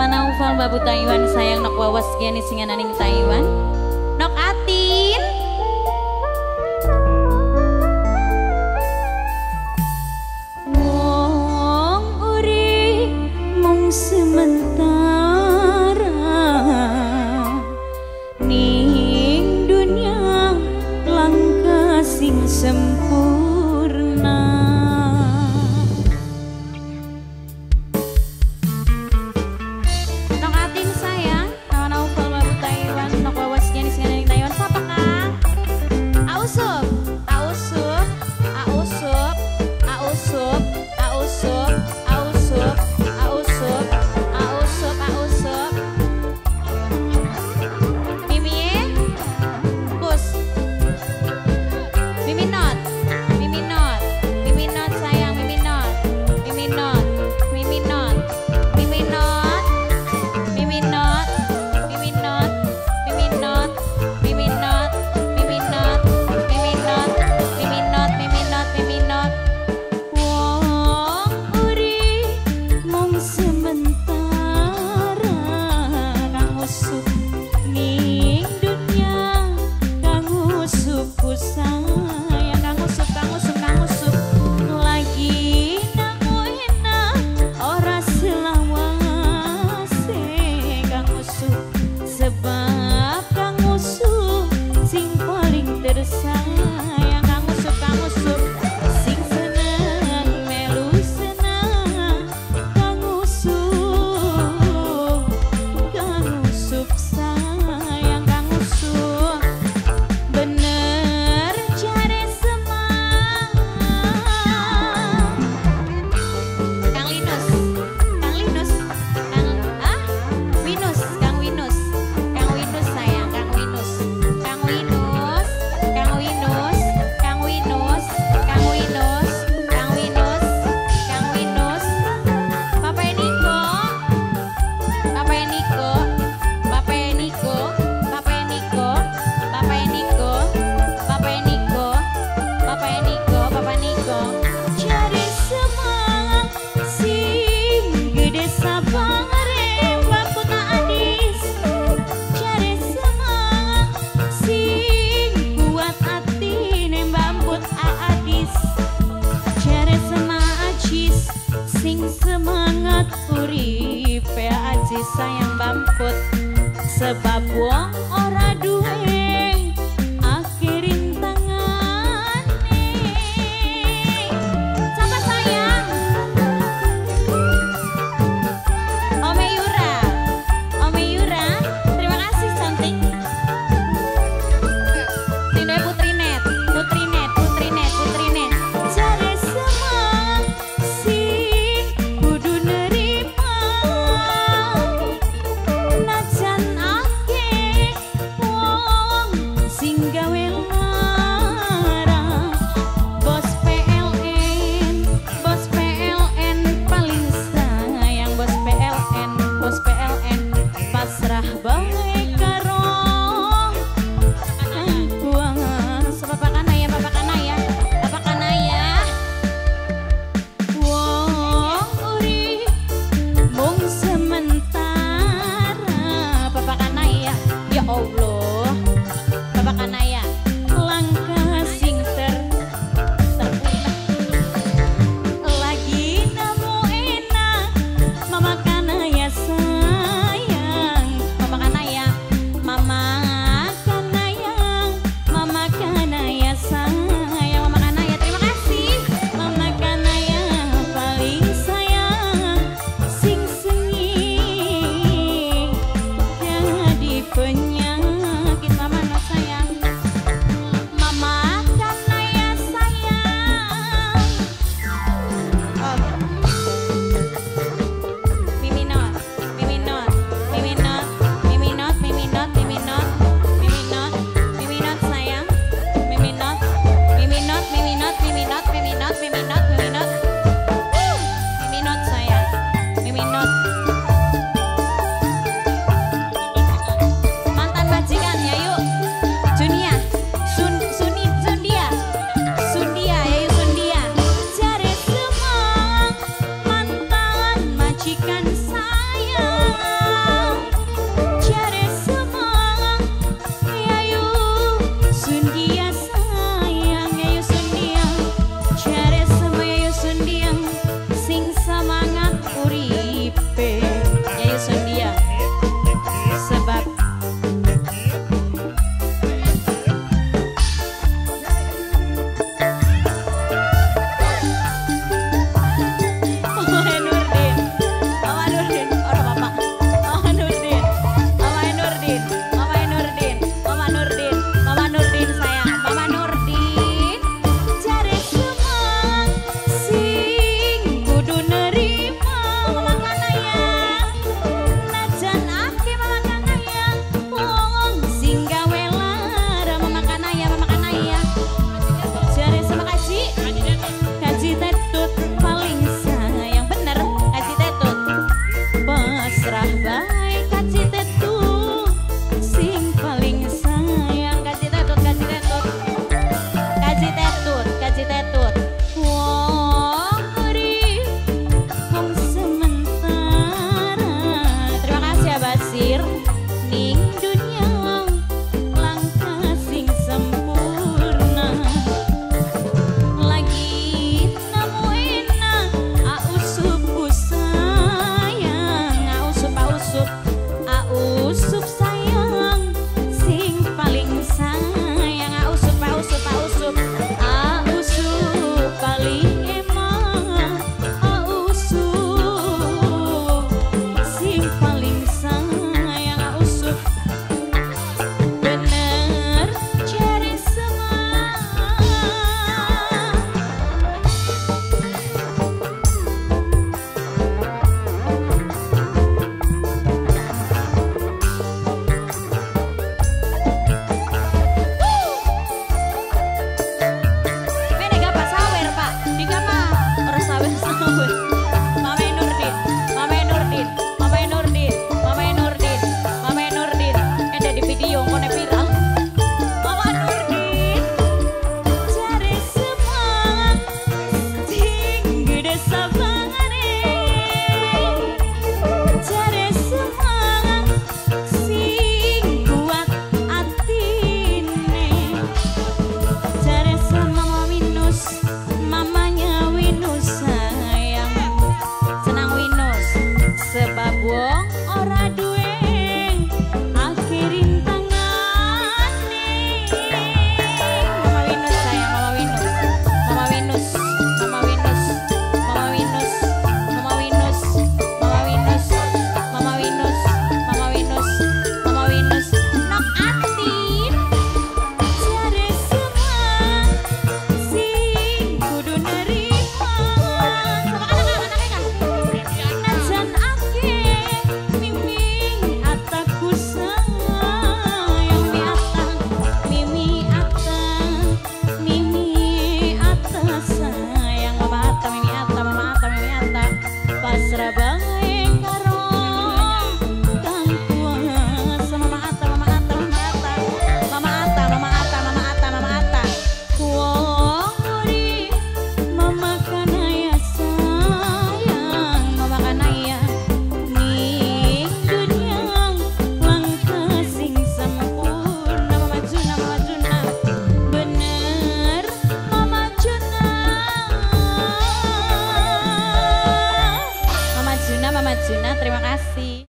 Nawa Naufal Babu Taiwan sayang nok wawas geni sing ananing Taiwan. Nok Atin. Wong urip mung sementara ning dunya langka sing sempurna. Nok Atin sayang, Nawa Naufal Babu Taiwan nok wawas geni sing ananing Taiwan. Sapa Kang? Ausup, Ausup, Ausup, Ausup, Ausup, Ausup, Ausup, Ausup, Ausup. Mimi, Kus, Mimi not, Mimi not, Mimi not sayang, Mimi not, Mimi not, Mimi not, Mimi not, Mimi not, Mimi not, Mimi not, Mimi not, Mimi not, Mimi not, Mimi not, Mimi not, Mimi not. Wong urip mung sementara kang usup ning dunya, kang usup ku sayang, kang usup, kang usup, kang usup. Lagi nang enak ora selawase kang usup, sebab kang usup sing paling tersayang, kang usup, kang usup. Sing seneng melu seneng kang usup, kang usup sayang, kang usup. Bener jare semang. Kang Linus, Kang Linus, Kang Winus, Kang Winus, Kang Winus sayang, Kang Winus, Kang Winus, Kang Winus, Kang Winus, Kang Winus, Kang Winus, Kang Winus. Papa Eniko, Papa Eniko, Papa Eniko, Papa Eniko, Papa Eniko, Papa Eniko, Papa Eniko, Papa Niko. Cari semangat sing gede sabangare Bapak Adis. Cari semangat sing kuat atine Mbak Adis. Cari semangat sing semangat uripe Aziz sayang Bamput, sebab wong